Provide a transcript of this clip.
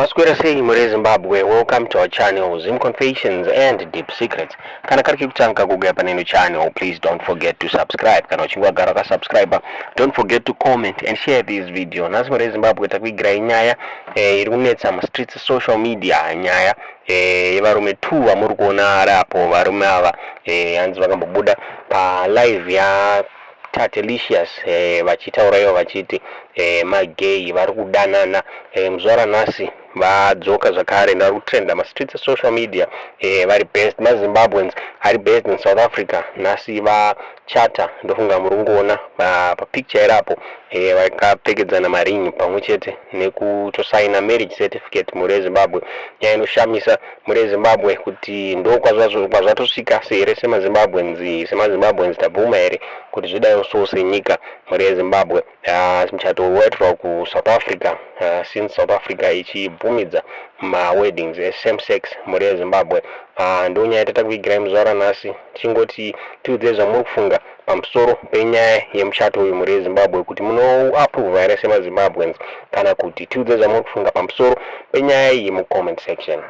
Maswera sei muri Zimbabwe? Welcome to our channel, Zim Confessions and Deep Secrets. Kana kari kekutanga kuuya paneno channel, please don't forget to subscribe. Kana uchinge wagara wakasubscribe, don't forget to comment and share this video. Nhasi muri Zimbabwe takuigirai nyaya iri kunetsa mustreets, social media, nyaya yevarume 2 vamuri kuona ari apo. Varume ava hanzi vakambobuda palive ya Tatelicious vachitaura ivo vachiti magay vari kudanana. Muzuva ranhasi vadzoka zvakare, vari kutrenda mastreets, social media, vari based maZimbabweans ari based in South Africa. Nhasi vachata, ndofunga muri kungoona papicture irapo, vakapfekedzana maringi pamwe chete nekutosaina marriage certificate. Mhuri yeZimbabwe, nyaya inoshamisa mhuri yeZimbabwe kuti ndo kwazvatosvika here semaZimbabweans? SemaZimbabweans tabvuma here kuti zvidaiwo so senyika, mhuri yeZimbabwe? Muchato waitirwa kuSouth Africa, since South Africa ichibvumidza maweddings esame sex. Mhuri yeZimbabwe, ndo nyaya tatakuigirai muzuva ranhasi. Tichingoti tiudzei zvamuri kufunga pamusoro penyaya yemuchato uyu, mhuri yeZimbabwe, kuti munoapprova here semaZimbabweans kana kuti. Tiudzei zvamuri kufunga pamusoro penyaya iyi mucomment section.